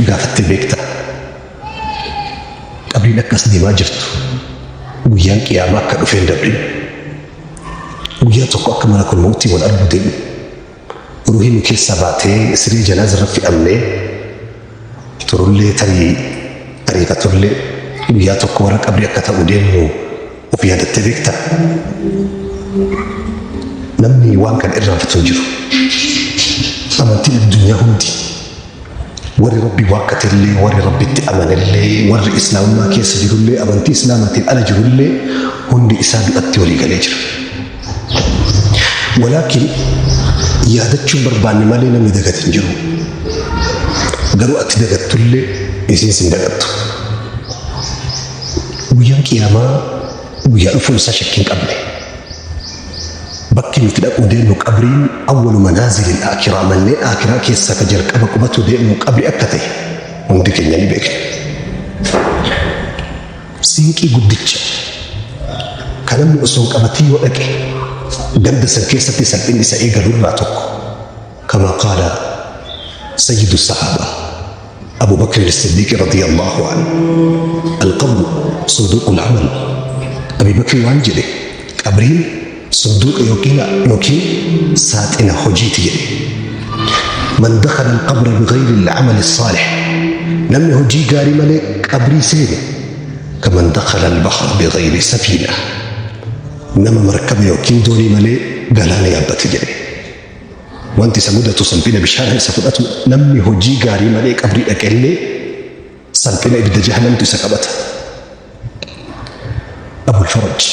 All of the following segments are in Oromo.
Gaafattee beektaa? Qabriin akka as deemaa jirtu, guyyaan qiyaamaa akka dhufe hin dabrin. Guyyaa tokko akka malakul mawtii wal arguu deemnu. Ruuhii nu keessaa baatee siree janaaza irra fe'amnee turullee tarii ariifatullee guyyaa tokko warra qabrii akka ta'u deemnu of yaadattee beektaa? Namni waan kana irraanfatu hin jiru. Amantiin addunyaa hundi warri Rabbi waakkatellee, warri Rabbitti amanellee, warri Islaamummaa keessa jirullee, amantii Islaamaatiin ala jirullee hundi isaa du'atti walii galee jira. Walaakin yaadachuu hin barbaanne malee namni dagate hin jiru. Garuu ati dagattullee isiin sin dagattu. Guyyaan qiyaamaa guyyaa dhufuun isaa shakkii hin qabne. Bakki nuti dhaquu deemnu qabriin awwalu manaazilil aakiraa manneen aakiraa keessaa ka jalqaba qubatuu deemnu qabri akka ta'e hundi keenya ni beekna. Siinqii guddicha ka namni osoo hin qabatin yoo dhaqe ganda san keessatti salphinni isa eegalu irraa tokko kamaa qaala sayyidu sahaabaa Abu Bakr as-Siddiq radiyallahu anhu al-qabru sunduuqul amal. Abi Bakri waan jedhe, qabriin sunduuqa yookiin yookiin saaxina hojiiti jedhe. Man dakhala al-qabra bighayri al-amal as-saalih, namni hojii gaarii malee qabrii seene, kaman dakhala al-bahra bighayri safiina, nama markaba yookiin doonii malee galaana yaabbate jedhe. Wanti isa mudatu salphina bishaana isa fudhatu, namni hojii gaarii malee qabrii dhaqellee salphina ibidda jahannamtu isa qabata. Abul Faraj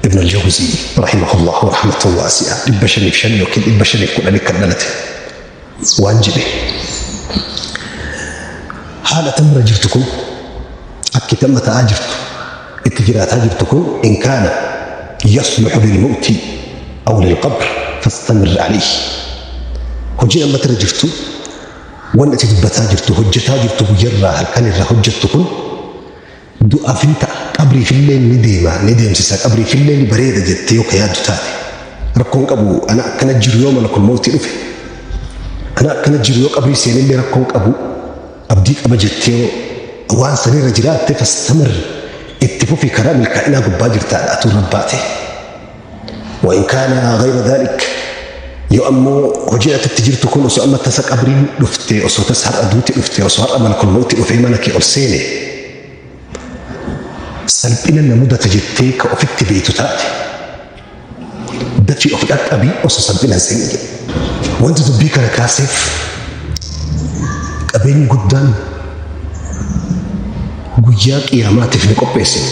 Ibn al-Jawzii rahimahullahu rahmatan waasi'a 505 yookiin 510 kan dhalate waan jedhe, haala tamra jirtu kun, akki tamma ta'aa jirtu itti jiraataa jirtu kun, in kaana yasluhu lilmawti aw lilqabr fastamir alayhi. Hojiin amma irra jirtu, wanni ati dubbataa jirtu, hojjetaa jirtu, guyyarraa halkan irraa hojjettu kun du'aaf hin ta'a, qabriifillee ni deema, ni deemsisa, qabriifillee ni bareeda jettee yoo ka yaaddu taate, rakkoon qabu, ana akkana jiru yoo malakul mawtii dhufe, ana akkana jiru yoo qabrii seenillee rakkoon qabu, abdii qaba jettee yoo waan sanirra jiraatte, fastamir, itti fufi, karaa milkaa'inaa gubbaa jirtaadha atuu irra baate. Wa in kaana ghayra dhalik, yoo ammoo hojiin ati itti jirtu kun osoo amma tasa qabriin dhufte, osoo tasa har'a duuti dhufte, osoo har'a malakul mawti dhufee mana kee ol seene, salphina na mudata jettee ka ofitti beektu taate, dafii of dhaqqabii osoo salphina hin seenne jedhe. Wanti dubbii kana kaaseef, qabeenyi guddaan guyyaa qiyaamaatiif ni qopheessine.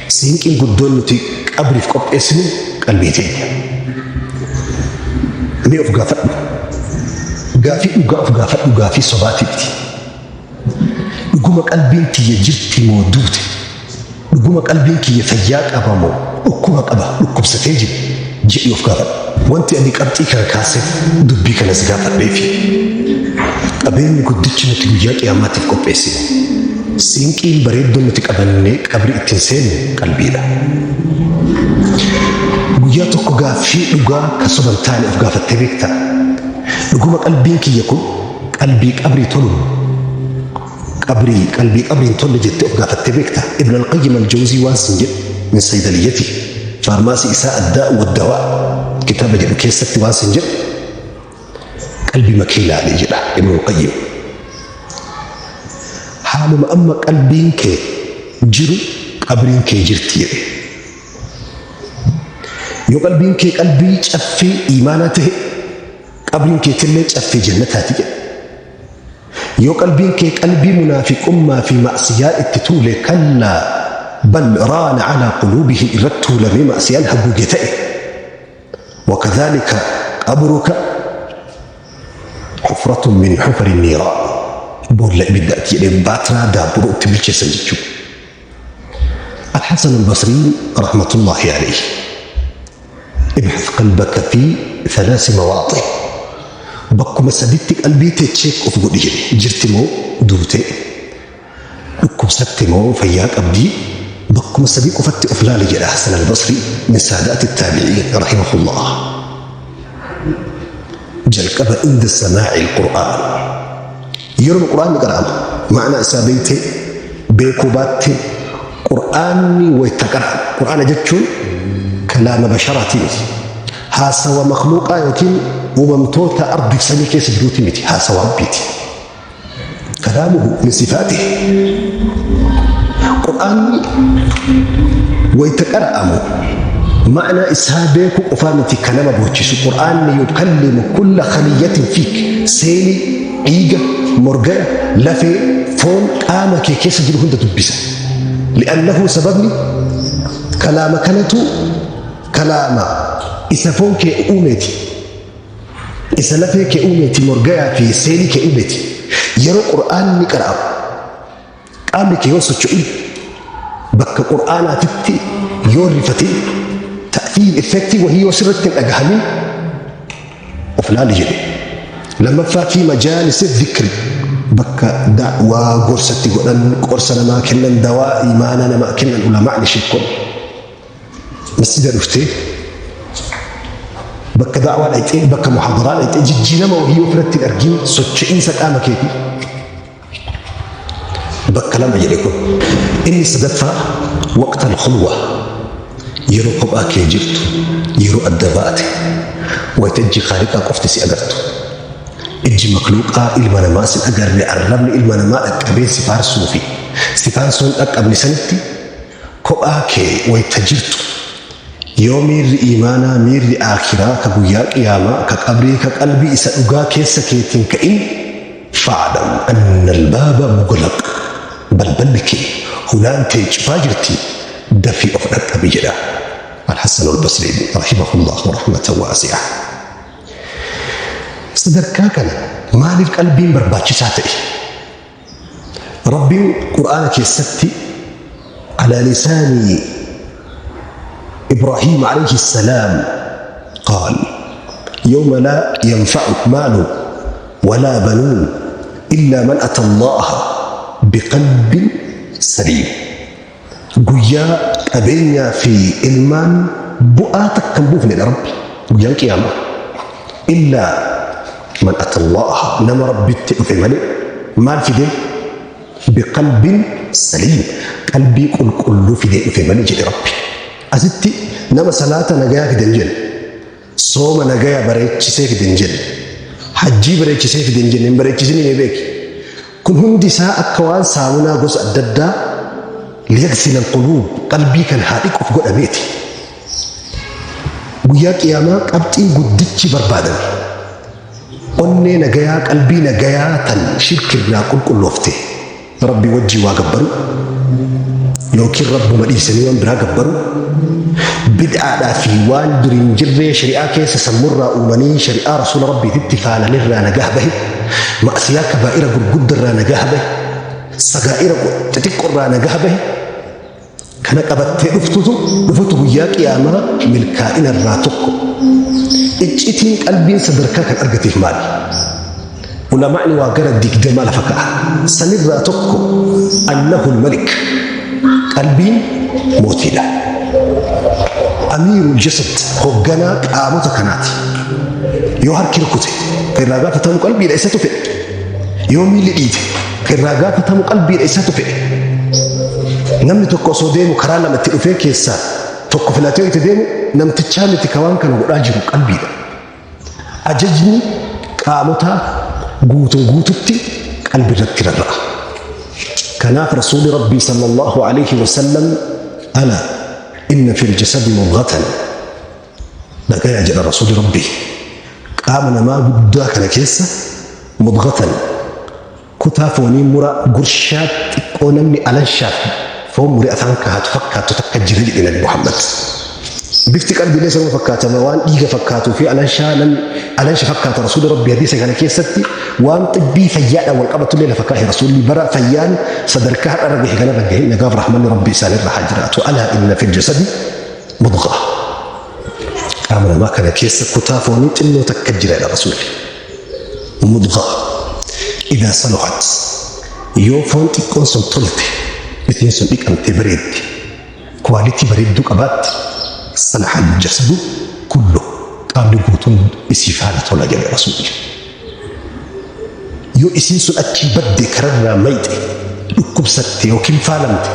Siinqiin guddoon nuti qabriif qopheessinu qalbii teenya. Mee of gaafadhu. Gaafii dhugaa of gaafadhu, gaafii sobaatii miti. Dhuguma qalbiin tiyya jirti moo duute? Dhuguma qalbiin kiyya fayyaa qaba moo dhukkuba qaba, dhukkubsatee jira jedhii of gaafadhu. Wanti ani qabxii kana kaaseef, dubbii kanas gaafadheefi, qabeenyi guddichi nuti guyyaa qiyaamaatiif qopheessine, siinqiin bareeddoon nuti qabannee qabrii ittiin seennu qalbiidha. Guyyaa tokko gaaffii dhugaa ka soba hin taane of gaafattee beektaa? Dhuguma qalbiin kiyya kun qalbii qabrii tolu moo qabrii qalbii qabrii hin tolle jettee of gaafattee beektaa? Ibn al-Qayyim al-Jawzii waan sin jedhu, min saydaliyyati, faarmaasii isaa Addaa'u waddawaa kitaaba jedhu keessatti waan sin jedhu, qalbii makee ilaalee jedha Ibn al-Qayyim. Haaluma amma qalbiin kee jiru qabriin kee jirti jedhe. Yoo qalbiin kee qalbii caffee iimaanaa ta'e, qabriin keetillee caffee jannataati jedhe. Yoo qalbiin kee qalbii munaafiqummaa fi ma'siyaan itti tuule, kallaa bal raana alaa quluubihim, irratti tuulamee ma'siyaan haguuge ta'e, wakadhaalika qabruka hufratun min hufari niiraan, boolla ibiddaati jedhee, baatiraa daabboo itti bilcheessan jechuudha. Al-Hasan al-Basri rahmatullahi alayhi, ibhath qalbaka fi thalaasi mawaaxin, bakkuma saditti qalbii tee check of godhi jedhe, jirti moo duute, dhukkubsatte moo fayyaa qabdii, bakkuma sadii qofatti of laali jedha Hasan al-Basri min saadaati taabi'iin rahimahullah. Jalqaba, inda samaa'i al-Qur'aan. Yeroo Qur'aanni qara'amu ma'anaa isaa beeytee beekuu baattee Qur'aanni wayta qara'amu Qur'aana jechuun kalaama basharaatii miti. Haasawa makhluuqaa yookiin uumamtoota ardiif samii keessa jiruuti miti. Haasawa Rabbiiti. Kalaamuhu min sifaatihi. Qur'aanni wayta qara'amu ma'anaa isaa beekuu qofaa miti kan nama boochisu. Qur'aanni yukallimu kulla khaliyyatin fiik. Seelii, dhiiga, morgaya, lafee, foon qaama kee keessa jiru hunda dubbisa. Li'annahu sababni kalaama kanatu kalaama isa foon kee uumeeti. Isa lafee kee uumeeti, morgayaa fi seelii kee uumeeti. Yeroo Qur'aanni qara'amu qaamni kee yoo socho'in bakka Qur'aanaatitti yoo rifatin ta'fiil effektii wahii yoo sirratti hin dhagahamin of laali jedhe. Lammaffaa fi majaalisa dhikri bakka da'waa gorsatti godhan qorsa namaa kennan dawaa imaana namaa kennan ulamaa'ni sheekonni. Masjida dhuftee bakka da'waa dhaqxee bakka muhaadaraa dhaqxee jijjiirama wahii yoo ofirratti hin argin socho'iinsa qaama keetii bakka lama jedhe kun. Inni sadaffaa waqta al-khulwa yeroo kophaa kee jirtu yeroo adda baate wayita ijji khaaliqaa qofti si agartu. Ijji makluuqaa ilma namaa sin agarre arrabni ilma namaa dhaqqabee si faarsuu fi si faarsuu hin dhaqqabne sanitti Kophaa kee wayta jirtu, yoo miirri iimaanaa, miirri aakhiraa, ka guyyaa qiyaamaa, ka qabrii, ka qalbii isa dhugaa keessa keetti hin ka'in, fa'lam anna al-baaba mughlaq, balballi kee, hulaan tee cufaa jirti, dafii of dhaqqabi jedha Al-Hasan al-Basriin rahimahullahu rahmatan waasi'a. Sadarkaa kana maaliif qalbiin barbaachisaa ta'e? Rabbiin Qur'aana keessatti alaa lisaani Ibraahiim alayhi salaam qaal yawma laa yanfa'u maalu walaa banuun illaa man ata Allaaha biqalbin saliim. Guyyaa qabeenyaa fi ilmaan bu'aa takka hin buufnedha Rabbi guyyaan qiyaamaa. Illaa man ata Allaaha nama Rabbitti dhufe malee maal fidee biqalbin saliim qalbii qulqulluu fidee dhufe malee jedhe Rabbi. Asitti nama salaata nagayaa fide hin jenne. Sooma nagaya bareechisee fide hin jenne. Hajjii bareechisee fide hin jenne. Hin bareechisinii mee beeki. Kun hundi isaa akka waan saamunaa gosa adda addaa liyaghsila alquluub qalbii kan haa dhiquuf godhameeti. Guyyaa qiyaamaa qabxiin guddichi barbaadame onnee nagayaa qalbii nagayaa tan shirkirraa qulqulloofte Rabbii wajjii waa gabbaruu yookiin Rabbuma dhiisanii waan biraa gabbaruu bid'aadhaa fi waan duriin jirree shari'aa keessa sammurraa uumanii shari'aa rasuula Rabbiititti faalanirraa nagaha bahe ma'asiyaa kabaa'ira gurguddarraa nagaha bahe sagaa'ira xixiqqorraa nagaha bahe Kana qabattee dhuftutu dhufutu guyyaa qiyaamaa milkaa'ina irraa tokko. Iccitiin qalbiin sadarkaa kan argateef maali? Ulamaa'ni waa gara digdamaa lafa ka'a. Sanirraa tokko annahu malik qalbiin mootiidha. Amiirul jasad hogganaa qaamota kanaati. Yoo harki rukute kan irraa gaafatamu qalbiidha isatu fedhe. Yoo miilli dhiite kan irraa gaafatamu qalbiidha isatu fedhe. Namni tokko osoo deemu karaa lama itti dhufee keessaa tokko filatee yoo itti deemu namtichaa miti ka waan kana godhaa jiru qalbiidha. Ajajni qaamotaa guutuun guututti qalbi irratti rarra'a. Kanaaf Rasuulli Rabbii sallallahu alaihi wasallam ala inna fil jasadi mudghatan dhagaya jedha Rasuulli Rabbii qaama namaa guddaa kana keessa mudghatan Kutaa foonii mura gurshaa xiqqoo namni alanshaaf foon muree afaan kaahatu fakkaattu takka jira jedhe Nabi Muhammad. Bifti qalbiilee sanuma fakkaatama waan dhiiga fakkaatuu fi alanshaa namni alansha fakkaata Rasuulli Rabbi hadiisa kana keessatti waan xibbii fayyaadhaan wal qabatullee lafa kaahe Rasuulli bara fayyaan sadarkaa har'a irra gahe kanarra gahe nagaaf rahmanni Rabbi isaanirra haa jiraatu. Alaa inna fil jasadi mudghaa. Qaama namaa kana keessa kutaa foonii xinnoo takka jira jedha Rasuulli. Mudghaa idaa saluhat yoo foon xiqqoon sun tolte isiin sun dhiqamte bareedde kuwaalitii bareedduu qabaatte salaha aljasadu kullu qaamni guutuun isii faana tola jedhe Rasuulli. Yoo isiin sun achii badde, kararraa mayxe, dhukkubsatte yookiin faalamte,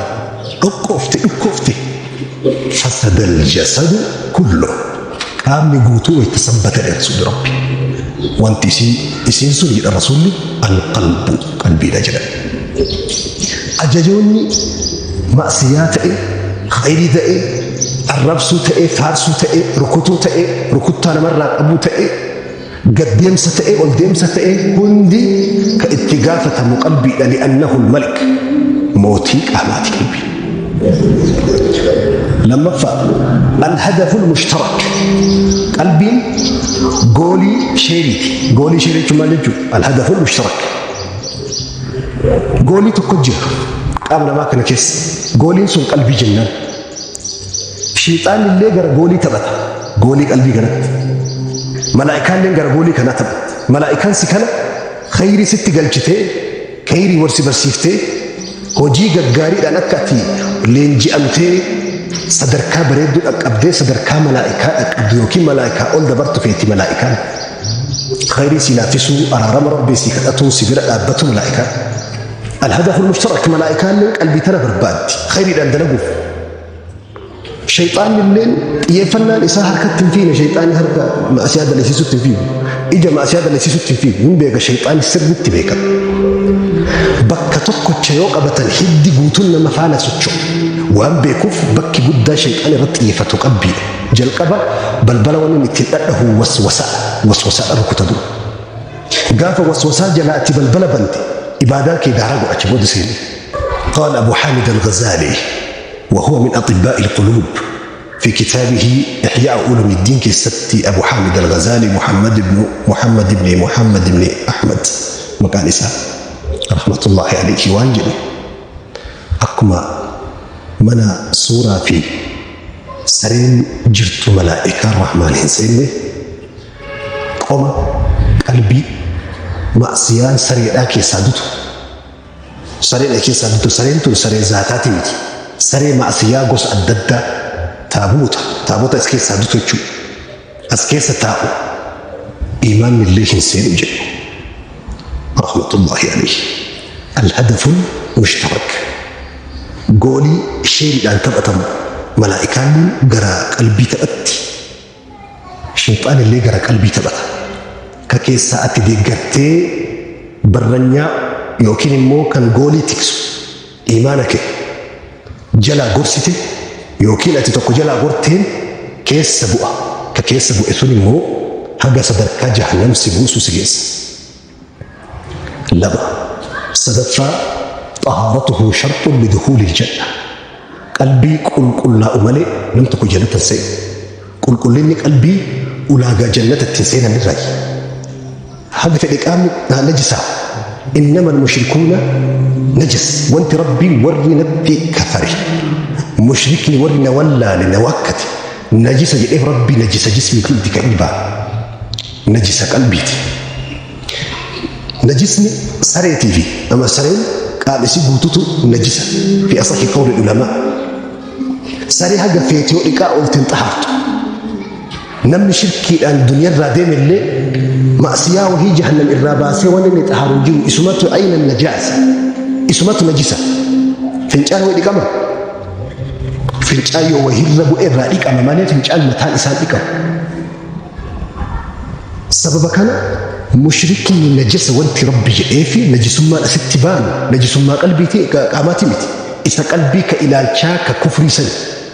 dhoqqoofte, dhukkoofte, fasada aljasadu kullu, qaamni guutuu wayta san bada jedhe Rasuulli Rabbi. Wanti isii isiin sun jedha Rasuulli alqalbu, qalbiidha jedhan. Ajajoonni ma'siyaa ta'e, khayrii ta'e, arrabsuu ta'e, faarsuu ta'e, rukutuu ta'e, rukuttaa namarraa qabuu ta'e, gad deemsa ta'e, ol deemsa ta'e, hundi ka itti gaafatamu qalbiidha. Li'annahu al-malik, mootii qaamaati qalbii. Lammaffaa, al-hadafu al-mushtarak, qalbiin goolii sheeriiti. Goolii sheerii jechuun maal jechuudha? Al-hadafu al-mushtarak, goolii tokko jira qaama namaa kana keessa, gooliin sun qalbii jennaan. Shayxaanni illee gara goolii taphata. Goolii qalbii kanatti. Malaa'ikaalleen gara goolii kanaa taphatti. Malaa'ikaan si kana khayrii sitti galchitee, khayrii wal si barsiiftee, hojii gaggaariidhaan akka ati leenji'amtee sadarkaa bareedduu dhaqqabdee sadarkaa malaa'ikaa dhaqqabdu yookiin malaa'ikaa ol dabartu feeti malaa'ikaan. Khayrii si laaffisuu, araarama Rabbii si kadhatuu, si bira dhaabbatu malaa'ikaan. Alhadaful mushtarak, malaa'ikaalleen qalbii tana barbaaddi khayriidhaan dalaguuf. Shayxaanni illeen xiyyeeffannaan isaa harkatti hin fiine. Shayxaanni harka ma'asiyaa dalasiisutti hin fiigu. Ija ma'asiyaa dalasiisutti hin fiigu. Hin beeka, shayxaanni sirriitti beeka. Bakka tokkocha yoo qabatan hiddi guutuun nama faana socho'u. Waan beekuuf bakki guddaa shayxaan irratti xiyyeeffatu qalbiidha. Jalqaba balbala waan inni ittiin dhadhahu waswasaadha. Waswasaadha rukuta dura. Gaafa waswasaa jalaa ati balbala bante, ibaadaa kee daaraa godhacha booda seeni. قال أبو حامد الغزالي، وهو من أطباء القلوب، في كتابه إحياء علوم الدين keessatti، أبو حامد الغزالي محمد بن محمد بن محمد بن أحمد maqaan isaa، رحمة الله عليه، waan jedhe: akkuma mana suuraa fi sareen jirtu malaa'ikaan rahmaan hin seenne, qoma qalbii ma'siyaan sareedhaa keessaa dutu, sareen keessaa dutu, sareen tun saree zaataati miti, saree ma'siyaa gosa adda addaa, taabuuta, taabota as keessaa dutu jechuudha, as keessa taa'u, imaanni illee hin seenu jedhu، رحمة الله عليه. الهدف المشترك، goolii sheeriidhaan taphatamu, malaa'ikaan gara qalbii taphatti, shayxaan illee gara qalbii taphata. Ka keessaa ati deeggartee barranyaa yookiin immoo kan goolii tiksu imaana kee jalaa gorsite yookiin ati tokko jalaa gorteen keessa bu'a. Ka keessa bu'e sun immoo haga sadarkaa jahannam si buusu si geessa. Lama. Sadaffaa, طهارته شرط لدخول الجنة. Qalbii qulqullaa'u malee nam tokko jannata hin seenu. Qulqullinni qalbii ulaagaa jannata ittiin seenan irraayi. Haga fedhe qaamni najisaa. إنما المشركون نجس. Wanti Rabbiin warri natti kafare, mushrikni warri na wallaale, na waakkate, najisa jedheef Rabbi najisa jismiiti itti kan inni ba'a. Najisa qalbiiti. Najisni sareetii fi nama sareen qaamisi guututu najisa في أصح قول العلماء. Saree haga feete yoo dhiqaa oolteen xahaartu. Namni shirkiidhaan duniyaarraa deeme illee ma'siyaa wahii jahannam irraa baasee waan inni xahaaru hin jiru. Isumatu ayna najaasa, isumatu najisa. Fincaan wayii dhiqama, fincaan yoo wahirra bu'e irraa dhiqama malee fincaan mataan isaan dhiqamu. Sababa kana mushrikni najasa wanti Rabbi jedhee fi najisummaan asitti baanu najisummaa qalbiiti, qaamaati miti. Isa qalbii ka ilaalchaa, ka kufrii sani,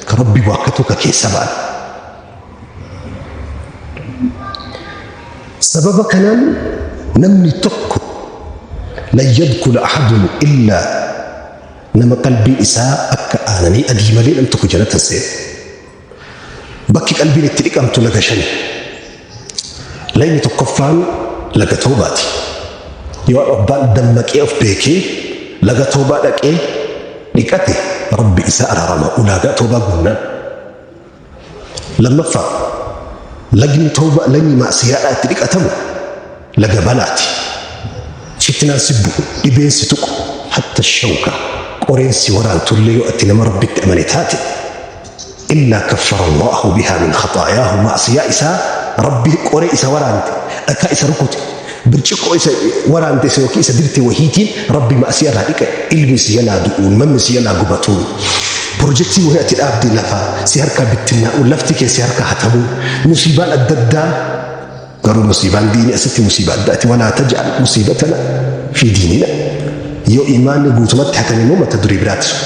ka Rabbi waakkatu ka keessa baanu. Sababa kanaan namni tokko لن يدخل أحد إلا nama qalbiin isaa akka aananii adii malee nam tokko jannata hin seenu. Bakki qalbiin itti dhiqamtu laga shani. Lagni tokkoffaan laga toobaati. Yoo abbaan dammaqee of beekee laga toobaa dhaqee dhiqate, Rabbi isaa araarama ulaagaa toobaa guunnaan. Lammaffaa, lagni toobaa, lagni maasiyaadhaa itti dhiqatamu laga balaati. Fitnaan si bu'u, dhibeen si tuqu, hatta shawka qoreen si waraantullee, yoo ati nama Rabbitti amane taate, إلا كفر الله بها من خطاياه. Maasiyaa isaa Rabbi qoree isa waraante, dhakaa isa rukute, Birciqqoo isa waraante isa yookiin isa dirte wahiitiin Rabbi ma'asiyaa irraa dhiqa. Ilmi si jalaa du'uun, manni si jalaa gubatuun, pirojektii wahii ati dhaabde lafa si harkaa bittinnaa'uun, lafti kee si harkaa hatamuun, musiibaan adda addaa. Garuu musiibaan diinii asitti musiibaa addaati. Walaa taj'al musiibatana fi diinina. Yoo imaanni guutumatti hatame immoo mata duree biraati sun.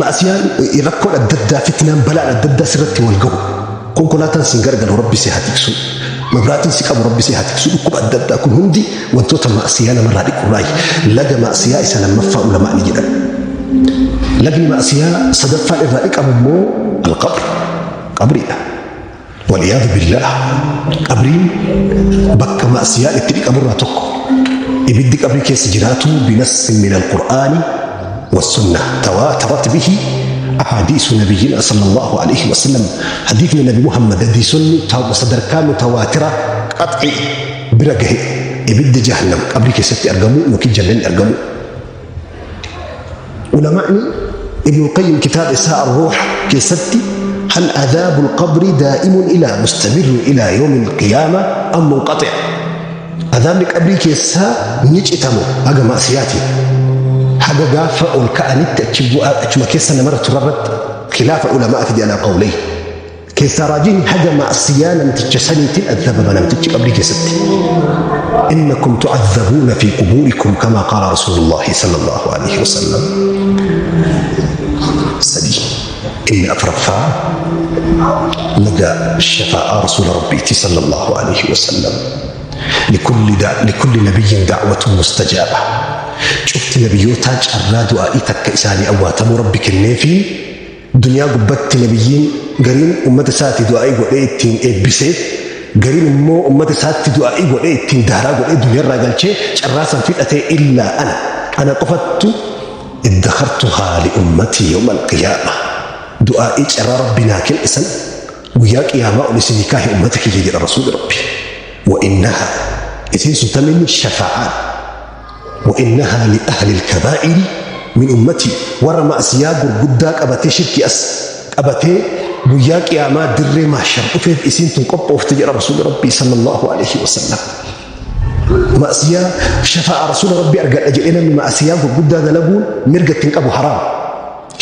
Ma'asiyaan rakkoon adda addaa fitnaan balaan adda addaa sirratti wal gahu. Konkolaataan sin gargalu Rabbi si haa tiksu. Mabraatiin si qabu Rabbi si haa tiksu. Dhukkuba adda addaa kun hundi wantoota ma'asiyaa namarraa dhiqurraayi. Laga ma'asiyaa isa lammaffaa ulamaa ni jedhan. Lagni ma'asiyaa sadaffaan irraa dhiqamu immoo alqabr qabriidha. Wal'iyaadu billaah qabriin bakka ma'siyaan itti dhiqamurraa tokko. Ibiddi qabrii keessa jiraatu binassin min alqur'aani wassunnah tawaatarat bihi ahaadiisu nabiyyina sallallahu alaihi wasallam. Hadiifni Nabi Muhammad hadiisonni sadarkaa mutawaatira qax'i bira gahe ibiddi jahannam qabrii keessatti argamuu yookiin jannanni argamuu. Ulamaa'ni Ibn Qayyim kitaaba isaa Ar-Ruuh keessatti hal adhaabul qabri daa'imun ilaa mustamirru ilaa yawmil qiyaama am munqaxi'? Adhaabni qabrii keessaa ni citamu haga ma'siyaatiin haga gaafa ol ka'anitti achi bu'aa achuma keessa namarra turarratti khilaafa ulamaa fide alaa qawlay. Keessaa raajiin haga ma'siyaa namticha saniitiin adhabama namtichi qabrii keessatti. Innakum tu'adhabuuna fi qubuurikum kamaa qaala Rasuulullaahi sallallahu alaihi wasallam. Sadii. Inni afraffaa laga shafaa'aa Rasuula Rabbiiti sallallahu alaihi wasallam. Likulli nabiyyin da'watun mustajaaba. Cufti nabiyyootaa carraa du'aa'ii takka isaanii awwaatamuu Rabbi kenneefi. Duniyaa gubbatti nabiyyiin gariin ummata isaati du'aa'ii godhee ittiin eebbisee, gariin immoo ummata isaatti du'aa'ii godhee ittiin daaraa godhee duniyarraa galchee carraa san fixatee illaa ana ana qofattu iddakhartuhaa li ummatii yawma alqiyaama du'aa'ii carraa Rabbi naa kenne san guyyaa qiyaamaa ol isinii kaahe ummata kiyya jedha rasuuli Rabbi. Wa innahaa isiin sun taminni shafaa'aan Wa innahaa li ahlil kabaa'iri min ummatii warra ma'asiyaa gurguddaa qabatee shirkii as qabatee guyyaa qiyaamaa dirree mahshar dhufeef isiin tun qophoofte jedha rasuulli rabbii sallallahu alaihi wasallam. Ma'asiyaa shafa'aa rasuula rabbii argadha jedhee namni ma'asiyaa gurguddaa dalaguun mirga ittiin qabu haraam.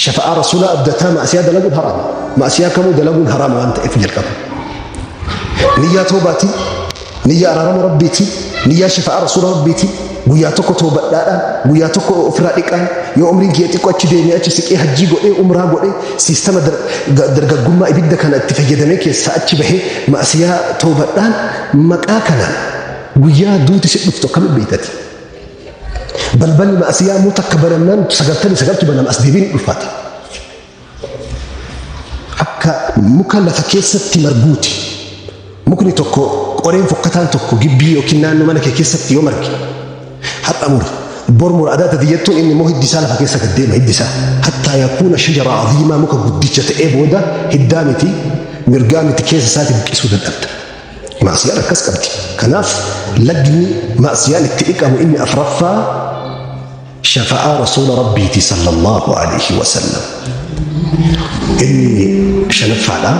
Shafa'aa rasuulaa abdataa ma'asiyaa dalaguun haraam. Ma'asiyaa kamuu dalaguun haraama waan ta'eef jalqaba. Niyyaa toobaatiin, niyyaa araarama rabbiitiin, niyyaa shafa'aa rasuula rabbiitiin guyyaa tokko toobadhaadhaan, guyyaa tokko ofirraa dhiqaan, yoo umriin kiyya xiqqoo achi deemee achi siqee hajjii godhee umraa godhee siistama dargaggummaa ibidda kana itti fayyadamee keessaa achi bahee ma'asiyaa toobadhaan maqaa kanaan guyyaa duuti si dhuftu akkamitti beektati? Balballi ma'asiyaa immoo takka banamnaan 99tu banama as deebiin hin ulfaata. Akka muka lafa keessatti marguuti. Mukni tokko qoreen fokkataan tokko gibbii yookiin naannoo mana kee keessatti yoo marge har'a mura. Bor mura adaa tati jettuun inni immoo hiddi isaa lafa keessa gad deema hiddi isaa. Hattaa yakuuna shajara aziimaa muka guddicha ta'ee booda hiddaa miti mirgaa miti keessa isaati buqqisuu dadhabda. Ma'siyaan akkas qabdi. Kanaaf lagni ma'siyaan itti dhiqamu inni afraffaa shafa'aa rasuula rabbiiti sallallahu alaihi wasallam. Inni shanaffaadha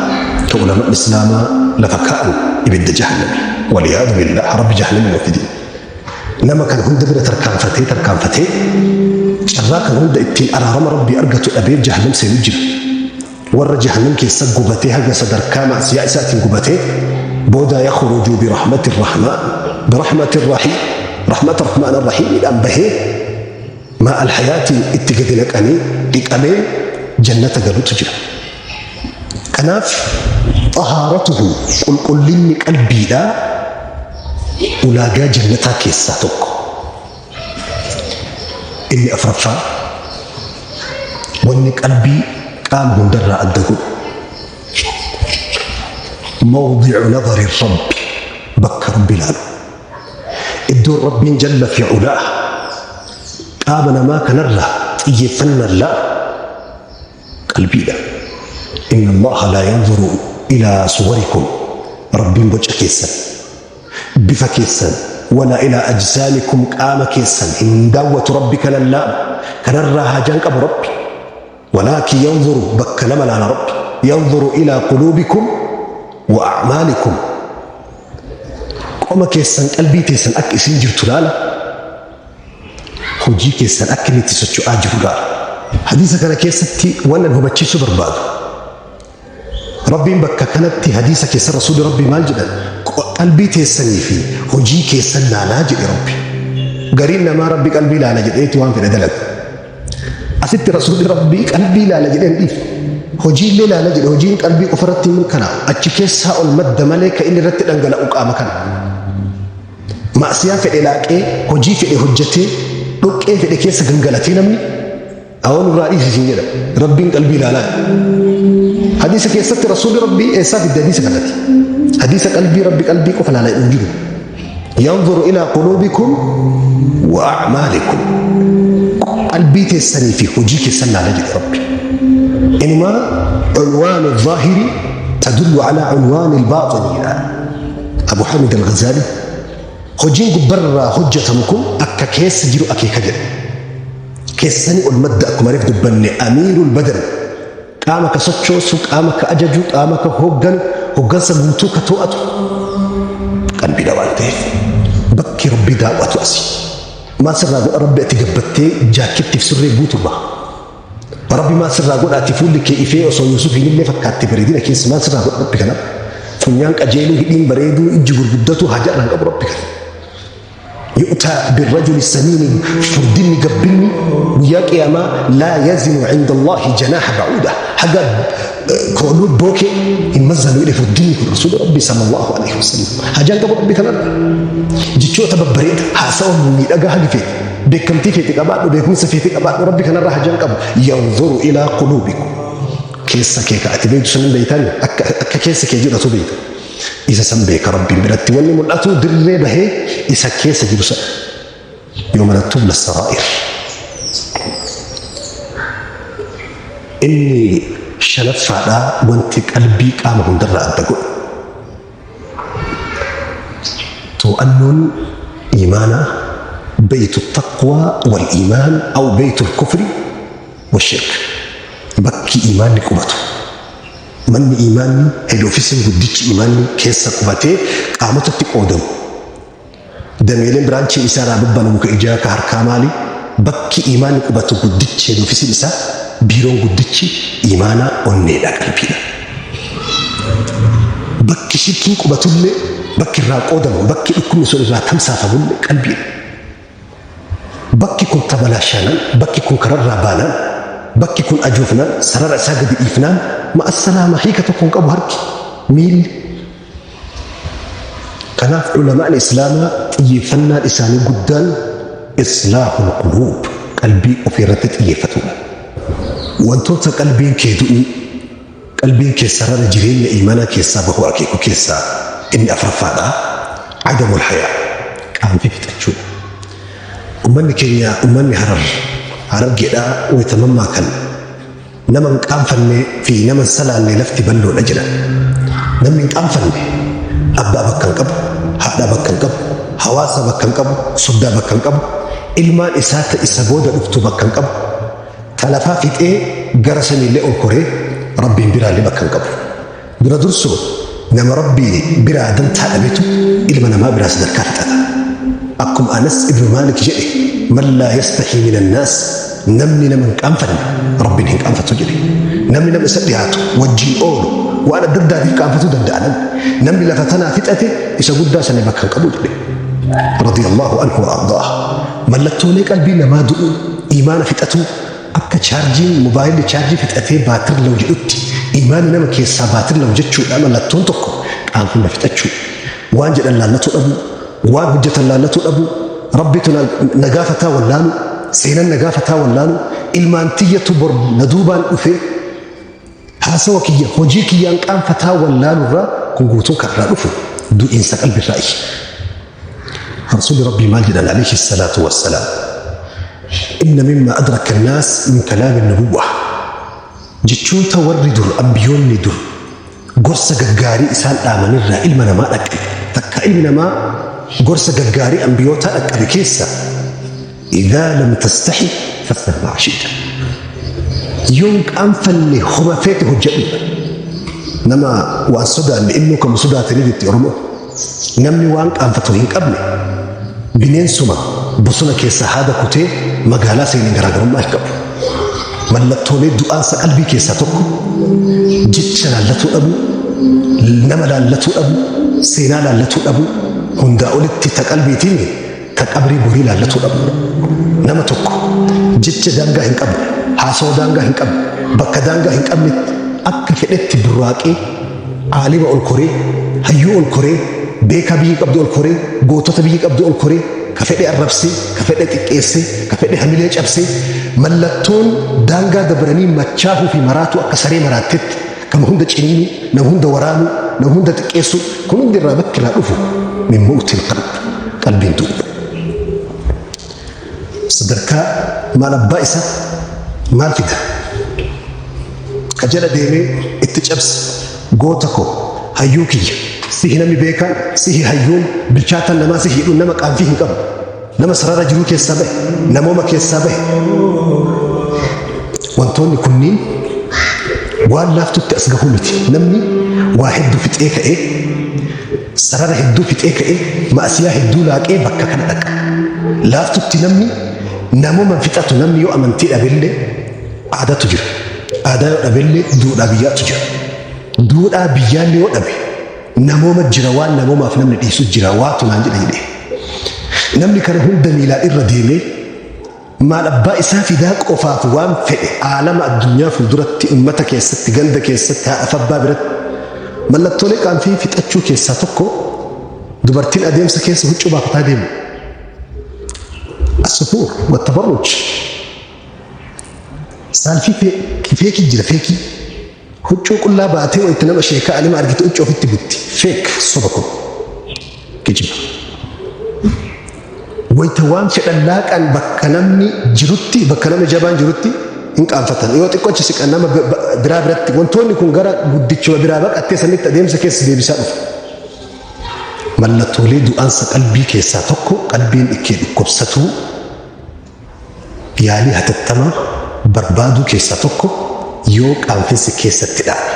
ka ulamaan islaamaa lafa kaa'an ibidda jahannami. Waliyaadu billah rabbi jahannami nu fidin. Nama kan hunda bira tarkaanfatee tarkaanfatee carraa kan hunda ittiin araarama rabbii argatu dhabee jahannam seenu jira. Warra jahannam keessa gubatee haga sadarkaa ma'siyaa isaatiin gubatee booda yakhruju birahmati rahmaan birahmati rahiim rahmata rahmaan rahiimidhaan bahee maa alhayaatiin itti gadi naqanii dhiqamee jannata galutu jira. Kanaaf xahaaratuhu qulqullinni qalbiidhaa ulaagaa jannataa keessaa tokko. Inni afraffaa wanni qalbii qaama hundarraa adda godhu mawdi'u nadari rabbi bakka rabbi ilaalu iddoon rabbiin jalla fi ulaa qaama namaa kanarraa xiyyeeffannaan laalu qalbiidha. Inna Allaha laa yanzuru ilaa suwarikum rabbiin boca keessan bifa keessan walaa ilaa ajsaamikum qaama keessan hin daawwatu rabbi kanan laalu kanarraa haajaan qabu rabbi walaakin yanzuru bakka lama laala rabbi yanzuru ilaa quluubikum wa acmaalikum. Qoma keessan qalbii teessan akka isin jirtu laala. Hojii keessan akka inni itti socho'aa jiru laala. Hadiisa kana keessatti waan an hubachiisuu barbaadu. Rabbiin bakka kanatti hadiisa keessa Rasuulli Rabbii maal jedhan? Qalbii teessanii fi hojii keessan laalaa jedhe Rabbi. Gariin namaa Rabbi qalbii laala jedheeti waan fedhe dalaga. Asitti Rasuulli Rabbii qalbii laala jedhee hin dhiifne. Hojiillee laala jedhe. Hojiin qalbii qofa irratti hin mirkanaa'u. Achi keessaa ol madda malee kan inni irratti dhangala'u qaama kana. Ma'asiyaa fedhe laaqee, hojii fedhe hojjetee, dhoqqee fedhe keessa gangalatee namni awoo nurraa dhiisi siin jedha. Rabbiin qalbii ilaalaa. Hadiisa keessatti Rasuulli Rabbii eessaa fidde hadiisa kanatti? Hadiisa qalbii Rabbi qalbii qofa ilaalaa hin jiru. Yanzuru ilaa quluubikum wa a'maalikum. Qalbii teessanii fi hojii keessan laala jedhe Rabbi. Inumaa unwaanu zaahiri tadullu alaa unwaani albaaxini jedha. Abu Hamid al-Ghazali. Hojiin gubbarraa hojjetamu kun akka keessa jiru akeeka jedha. Keessa sanii ol madda akkuma reef dubbanne amiirul badan. Qaama ka sochoosu, qaama ka ajaju, qaama ka hoogganu, hooggansa guutuu ka to'atu qalbiidha waan ta'eef bakki Rabbi daawwatu asi. Maal sirraa godha Rabbi ati gabbattee jaakkettiif surree guuturraa? Rabbi maal sirraa godha ati fuulli kee ifee osoo Yuusufiin illee fakkaatte bareedina keessa maal sirraa godha Rabbi kana? Funyaan qajeeluu, hidhiin bareeduu, ijji gurguddatu haja irraa hin qabu Rabbi kana. Yu'taa birrajuli samiini furdinni gabbinni guyyaa qiyaamaa laa yazinu cinda Allaahi janaaha ba'uuda haga kooluu bookee hin mazzanu jedhe furdinni kun rasuula Rabbii sallallahu alaihi wasallam hajaan qabu Rabbi kanarra jechoota babbareeda haasawa miidhagaa hagi feete beekamtii feete qabaadhu beekumsa feete qabaadhu Rabbi kanarra hajaan qabu yanzuru ilaa quluubikum keessa kee ka ati beektu sanin beeytani akka keessa kee jedhatu beeyta Isa san beeka Rabbiin biratti wanni mul'atu dirree bahee isa keessa jiru sana. Yooma latubla saraa'ir. Inni shanaffaadhaa wanti qalbii qaama hundarraa adda godhu. To'annoon iimaanaa beeytu taqwaa wal iimaan aw beeytu kufri wa shirk. Bakki iimaanni qubatu. Manni iimaanni, head office'n guddichi iimaanni keessa qubatee qaamotatti qoodamu. Dameeleen branchiin isaa irraa babbanamu ka ijaa, ka harkaa maali? Bakki iimaanni qubatu guddichi head office'n isaa, biiroon guddichi iimaanaa onneedha, qalbiidha. Bakki shirkiin qubatullee, bakki irraa qoodamu, bakki dhukkubni sun irraa tamsaafamullee qalbiidha. Bakki kun tabalaashaanaan, bakki kun kararraa baanaan, bakki kun ajoofnaan, sarara isaa gadi dhiifnaan, ma'assalaama hiika tokko hin qabu harki, miilli. Kanaaf ulamaan Islaamaa xiyyeeffannaan isaanii guddaan islaahul quluub qalbii ofii irratti xiyyeeffatudha. Wantoota qalbiin kee du'uu, qalbiin kee sarara jireenya iimaanaa keessaa bahuu akeeku keessaa inni afraffaadha. Adamul hayaa qaanfii fixachuudha. Ummanni keenya ummanni Harar Harargeedha wayita mammaakan nama hin qaanfanne fi nama hin salaanne lafti balloodha jedhan. Namni hin qaanfanne abbaa bakka hin qabu, haadhaa bakka hin qabu, hawaasa bakka hin qabu, soddaa bakka hin qabu, ilmaan isaa ta isa booda dhuftu bakka hin qabu. Ta lafaa fixee gara samiillee ol koree Rabbiin biraallee bakka hin qabu. Dura dursoo nama Rabbii biraa dantaa dhabetu ilma namaa biraa sadarkaa fixata. Akkuma Anas ibnu Maalik jedhe man laa yastahii minan naas namni nama hin qaanfanne Rabbiin hin qaanfatu jedhe. Namni nama isa dhiyaatu wajjiin oolu waan adda addaatiif qaanfatuu danda'a namni. Namni lafa tanaa fixate isa guddaa sanii bakka hin qabu jedhe. Radiyallahu anhu wa ardaah. Mallattoolee qalbii namaa du'uu, iimaana fixatuu, akka chaarjiin mobaayilli chaarjii fixatee baatir law jedhutti iimaanni nama keessaa baatir law jechuudha mallattoon tokko qaanfanna fixachuu. Waan jedhan laallatuu dhabuu, waan hojjetan laallatuu dhabuu, Rabbitu na gaafataa wallaaluu, seenan na gaafataa wallaaluu, ilmaan tiyyatu bor na duubaan dhufee haasawa kiyya hojii kiyyaan qaanfataa wallaalurraa kun guutuun kan irraa dhufu du'iinsa qalbirraa iyya. Rasuulli Rabbii maal jedhan alayhi salaatu wassalaam inna mimma adraka annaas min kalaami nubuwwa jechoota warri dur ambiyoonni dur gorsa gaggaarii isaan dhaamanirraa ilma namaa dhaqqabe takka ilmi namaa gorsa gaggaarii ambiyootaa dhaqqabe keessa idaa lam tastahi fasna maa shi'ta yoon qaanfanne homa feete hojjedhu nama waan sodaanne innuu kama sodaatanii jetti Oromoo. Namni waan qaanfatu hin qabne bineensuma bosona keessaa haada kutee magaalaa seeneen garaagarummaa hin qabu. Mallattoolee du'aansa qalbii keessaa tokko jecha laallatuu dhabuu, nama laallatuu dhabuu, seenaa laallatuu dhabuu, hundaa olitti ta qalbiitiin ta qabrii borii laallatuu dhabuudha. Nama tokko jecha daangaa hin qabne, haasawa daangaa hin qabne, bakka daangaa hin qabnetti akka fedhetti burraaqee aalima ol koree, hayyuu ol koree, beekaa biyyi qabdu ol koree, gootota biyyi qabdu ol koree, ka fedhe arrabsee, ka fedhe xiqqeessee, ka fedhe hamilee cabsee, mallattoon daangaa dabranii machaahuu fi maraatuu akka saree maraattetti nama hunda ciniinuu, nama hunda waraanuu, nama hunda xiqqeessuu, kun hundi irraa bakki irraa dhufu min mawtil qalb, qalbiin du'uudha. Sadarkaa maal abbaa isaa maal fida? Ka jala deemee itti cabse goota koo hayyuu kiyya sihi namni beekaan sihi hayyuun bilchaataan namaa sihi jedhuun nama qaanfii hin qabu. Nama sarara jiruu keessaa bahe, namooma keessaa bahe. Wantoonni kunniin waan laaftutti as gahuu miti. Namni waa hedduu fixee ka'ee sarara hedduu fixee ka'ee ma'asiyaa hedduu laaqee bakka kana dhaqa. Laaftutti namni namooma fixatu namni yoo amantii dhabellee aadaatu jira. Aadaa yoo dhabellee duudhaa biyyaatu jira. Duudhaa biyyaallee yoo dhabe namooma jira waan namoomaaf namni dhiisu jira waatu naan jedha jedhee. Namni kana hunda miilaan irra deemee maal abbaa isaa fidaa qofaaf waan fedhe aalama addunyaa fuulduratti ummata keessatti ganda keessatti haadha abbaa biratti mallattoolee qaanfii fixachuu keessaa tokko dubartiin adeemsa keessa huccuu baafataa deemu. As-sufuur wa-tabarruj. Saalfii feekii jira feekii. Huccuu qullaa baatee wayita nama sheekaa alima argite huccuu ofitti butti. Feek soba kun. Kijiba. Wayita waan fedhan laaqan bakka namni jirutti bakka namni jabaan jirutti hin qaanfatan. Yoo xiqqoo achi siqan nama biraa biratti wantoonni kun gara guddichuma biraa baqattee sanitti adeemsa keessa deebisaa dhufu. Mallattoolee du'aansa qalbii keessaa tokko qalbiin ikkee dhukkubsatuu Yaalii hatattamaa barbaaduu keessaa tokko yoo qaanfinsi keessatti dhaabe.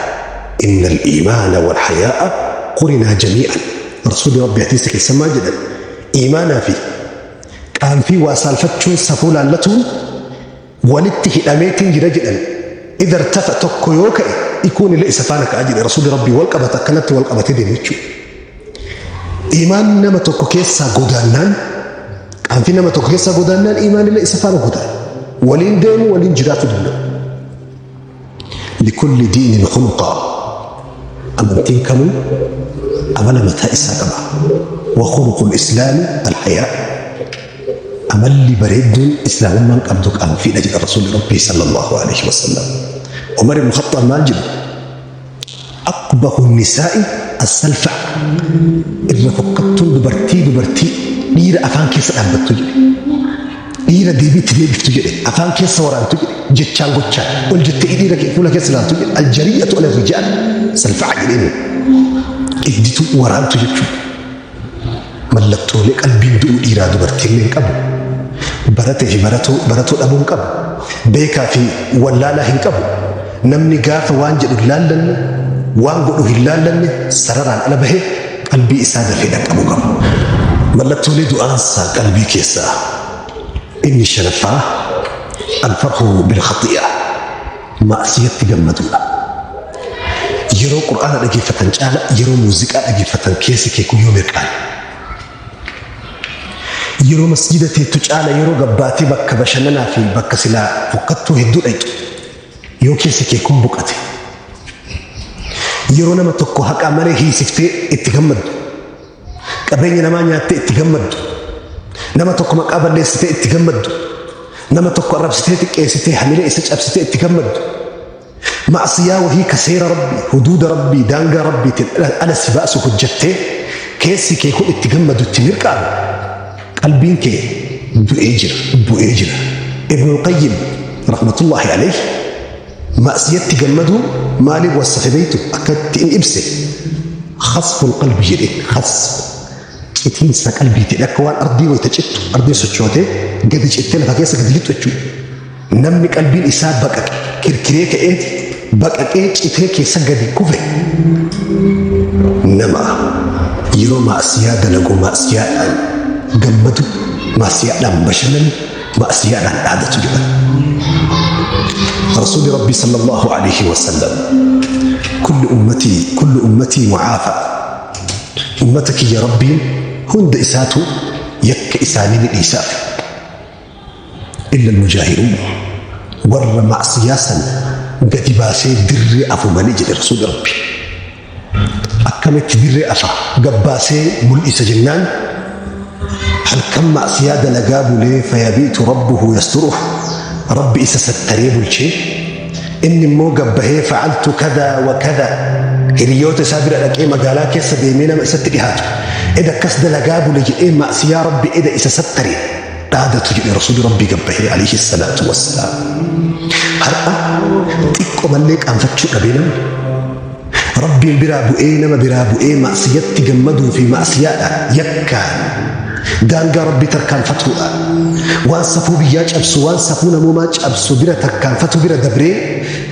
Innal iimaana wal hayaa'a qurinaa jamii'an. Rasuulli Rabbi hadiisa keessa maal jedhan? Iimaanaa fi qaanfii waa saalfachuun safuu laallatuun walitti hidhameetiin jira jedhan. Idha irtafa tokko yoo ka'e ikuun illee isa faana ka'a jedhe Rasuulli Rabbii wal qabata akkanatti wal qabatee deema jechuudha. Iimaanni nama tokko keessaa godaannaan qaanfi nama tokko keessaa godaannaan iimaanillee isa faana godaana. Waliin deemu waliin jiraatu danda'u. Likulli diinin khuluqa. Amantiin kamuu amala mataa isaa qaba. Wa khuluqul islaami alhayaa. Amalli bareedduun islaamummaan qabdu qaanfiidha jedha Rasuulli Rabbii sallallahu alaihi wasallam. Umar ibn Khattaab maal jedhu? Aqbahu nisaa'i as-salfa irra fokkattuun dubartii dubartii dhiira afaan keessa dhaabbattu jedhe. Dhiira deebii itti deebiftu jedhe. Afaan keessa waraantu jedhe. Jechaan gochaan ol jettee dhiira fuula keessa ilaaltu jedhe. Aljariyatu ala rijaal salfa'a jedheen. Idditu waraantu jechuudha. Mallattoolee qalbiin du'uu dhiiraa dubartiillee hin qabu. Baratee fi baratuu baratuu dhabuu hin qabu. Beekaa fi wallaalaa hin qabu. Namni gaafa waan jedhu hin laallanne, waan godhu hin laallanne sararaan ala bahee qalbii isaa dafee dhaqqabuu qaba. Mallattoolee du'aansaa qalbii keessaa inni shanaffaa alfarhu bilkhaxi'a ma'siyatti gammaduudha. Yeroo Qur'aana dhageeffatan caala yeroo muuziqaa dhageeffatan keessi kee kun yoo mirqaane. Yeroo masjida teettu caala yeroo gabbaatee bakka bashannanaa fi bakka silaa fokkattuu hedduu dhayxu yoo keessi kee kun boqate. Yeroo nama tokko haqaa malee hiisiftee itti gammaddu. Qabeenya namaa nyaattee itti gammaddu. Nama tokko maqaa balleessitee itti gammaddu. Nama tokko arrabsitee xiqqeessitee hamilee isa cabsitee itti gammaddu. Ma'asiyaa wahii ka seera Rabbii, huduuda Rabbii, daangaa Rabbiitiin ala si baasu hojjattee keessi kee kun itti gammadu itti mirqaanu qalbiin kee du'ee jira, bu'ee jira. Ibnul Qayyim rahmatullahi alayhi ma'asiyatti gammaduu maaliif wassafe beektu akka itti in ibse khasful qalbi jedheen khasf citiinsa qalbiitiin akka waan ardii wayita cittu ardiin sochootee gadi cittee lafa keessa gadi lixxu jechuudha. Namni qalbiin isaa baqaqe kirkiree ka'eeti baqaqee citee keessa gadi kufe nama Yeroo ma'asiyaa dalagu ma'asiyaadhaan gammadu, ma'asiyaadhaan bashannanu, ma'asiyaadhaan dhaadatu jedhan. Rasuulli Rabbii sallallahu alaihi wasallam kullu ummatii kullu ummatii mu'aafa ummata kiyya Rabbiin hunda isaatu yakka isaanii ni dhiisaaf. Illa almujaahiruun warra ma'siyaa san gadi baasee dirree afu malee jedhe Rasuulli Rabbi. Akkamitti dirree afa gabbaasee mul'isa jennaan halkan ma'siyaa dalagaa bulee fayabiitu rabbuhu yasturuh Rabbi isa sattaree bulchee inni immoo gabbahee facaltu kadaa wa kadaa hiriyoota isaa bira dhaqee magaalaa keessa deemee nama isatti dhihaatu eda akkas dalagaa bule jedhee ma'siyaa Rabbi eda isa sattare dhaadatu jedhe Rasuulli Rabbii gabbahee alayhi salaatu wassalaam. Har'a xiqqomallee qaanfachuu dhabee namni Rabbiin biraa bu'ee nama biraa bu'ee ma'siyatti gammaduu fi ma'siyaadha yakkaan daangaa Rabbii tarkaanfatuudhaan waan safuu biyyaa cabsu waan safuu namoomaa cabsu bira tarkaanfatu bira dabree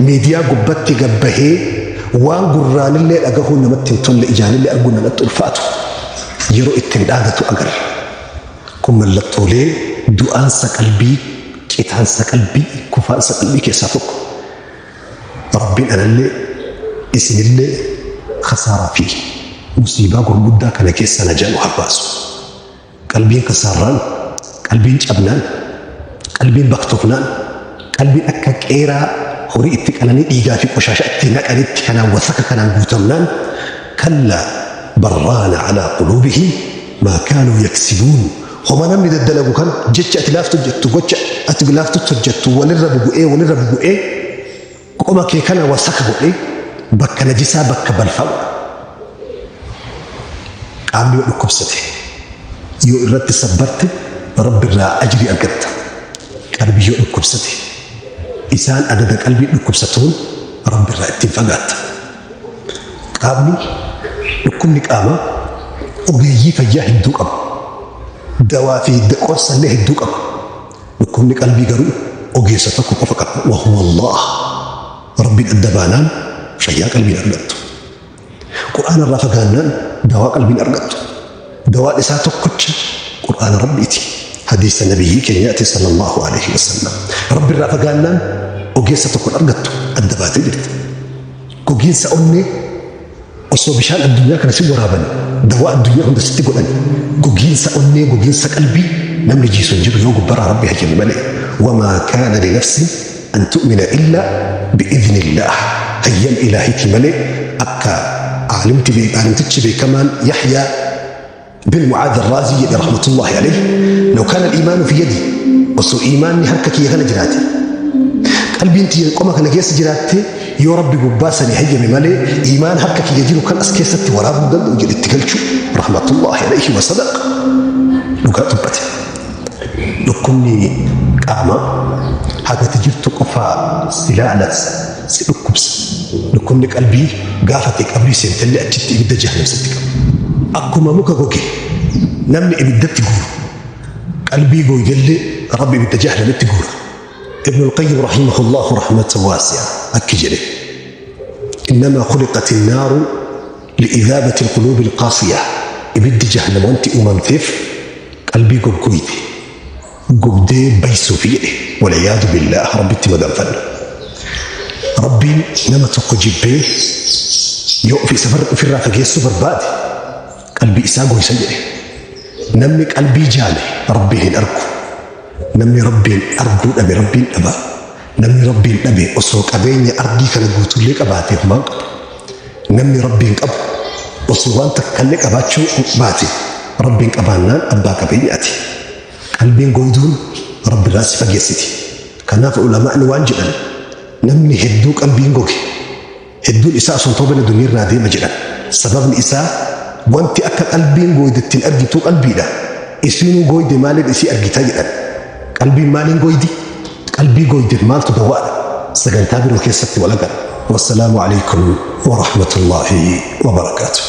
miidiyaa gubbatti gabbahee waan gurraanillee dhagahuun namatti hin tolle ijaanillee arguun namatti ulfaatu yeroo ittiin dhaadatu agarra. Kun mallattoolee du'aansa qalbii, citaansa qalbii, kufaansa qalbii keessaa tokko. Rabbiin anallee isinillee khasaaraa fi musiibaa gurguddaa kana keessa najaa nu haa baasu. Qalbiin kasaarraan, qalbiin cabnaan, qalbiin baktofnaan, qalbiin akka qeeraa horii itti qalanii dhiigaa fi qoshaasha itti naqanitti kanaan wasaka kanaan guutamnaan kallaa barraana alaa quluubihim maa kaanuu yaksibuun homa namni daddalagu kana jecha ati laaftu hojjettu gocha ati laaftutti hojjettu walirra bubu'ee walirra bubu'ee qoma kee kana wasaka godhee bakka najisaa bakka balfaa godha. Qaamni yoo dhukkubsate yoo irratti sabbarte Rabbi irraa ajrii argatta. Qalbii yoo dhukkubsate isaan adada qalbii dhukkubsatuun Rabbi irraa ittiin fagaatta. Qaamni dhukkubni qaamaa ogeeyyii fayyaa hedduu qaba. Dawaa fi qorsa illee hedduu qaba. Dhukkubni qalbii garuu ogeessa tokko qofa qaba. Wa huwa Allah. Rabbiin adda baanaan fayyaa qalbiin argattu. Qur'aana irraa fagaannaan dawaa qalbiin argattu. Dawaan isaa tokkocha Qur'aana Rabbiiti. Hadiisa nabiyyii keenyaati sallallahu alaihi wasallam. Rabbi irraa fagaannaan ogeessa tokko hin argattu adda baatee jirta. Gogiinsa onnee osoo bishaan addunyaa kana si waraaban dawaa addunyaa hunda sitti godhan gogiinsa onnee gogiinsa qalbii namni jiisu hin jiru yoo gubbarraa Rabbi hayyame malee. Wamaa kaana li nafsin an tu'mina illaa bi'idhnillaah hayyama ilaahiiti malee akka aalimti aalimtichi beekamaan Yahyaa bin Mu'aadh Arraazii jedhe rahmatullaahi alayhi law kaana al-iimaanu fi yadi osoo iimaanni harka kiyya kana jiraate qalbiin tiyya qoma kana keessa jiraatte yoo rabbi gubbaa sanii hayyame malee iimaan harka kiyya jiru kan as keessatti waraabuu danda'u jedhe itti galchu rahmatullaahi alayhi wa sadaq dhugaa dubbate. Dhukkubni qaamaa haga ati jirtu qofa si laala si dhukkubsa. Dhukkubni qalbii gaafa ati qabrii seentellee achitti ibidda jahannam sitti qaba. Akkuma muka goge namni ibiddatti guuru qalbii gooydellee Rabbi ibidda jahannamitti guura. Ibn al-Qayyim rahimahullahu rahmatan waasi'a akki jedhe. Innamaa khuliqati naaru li'idhaabati al-quluubi al-qaasiya. Ibiddi jahannam wanti uumamteef qalbii goggoyte gubdee baysuufi jedhe waliyaadu billaah rabbitti maganfanna rabbiin nama tokko jibbee yoo of isa ofirraa fageessuu barbaade qalbii isaa goysa jedhe namni qalbii jaame rabbiin hin argu namni rabbiin arguu dhabe rabbiin dhaba namni rabbiin dhabe osoo qabeenya ardii kana guutuullee qabaate homaan qabu Namni Rabbiin qabu osoo waan takkallee qabaachuu baate Rabbiin qabaannaan abbaa qabeenyaati. Qalbiin goyduun Rabbirraa si fageessiti. Kanaaf ulamaa'ni waan jedhan namni hedduu qalbiin goge hedduun isaa osoo hin toobanne duniyaarraa deema jedhan. Sababni isaa wanti akka qalbiin goyde ittiin argituu qalbiidha. Isiinuu goyde maaliin isii argita jedhan. Qalbiin maaliin goydi? Qalbii goydeef maaltu dawaadha? Sagantaa biroo keessatti wal agarra. Wassalaamu alaikum wa rahmatullaahi wa barakaatuh.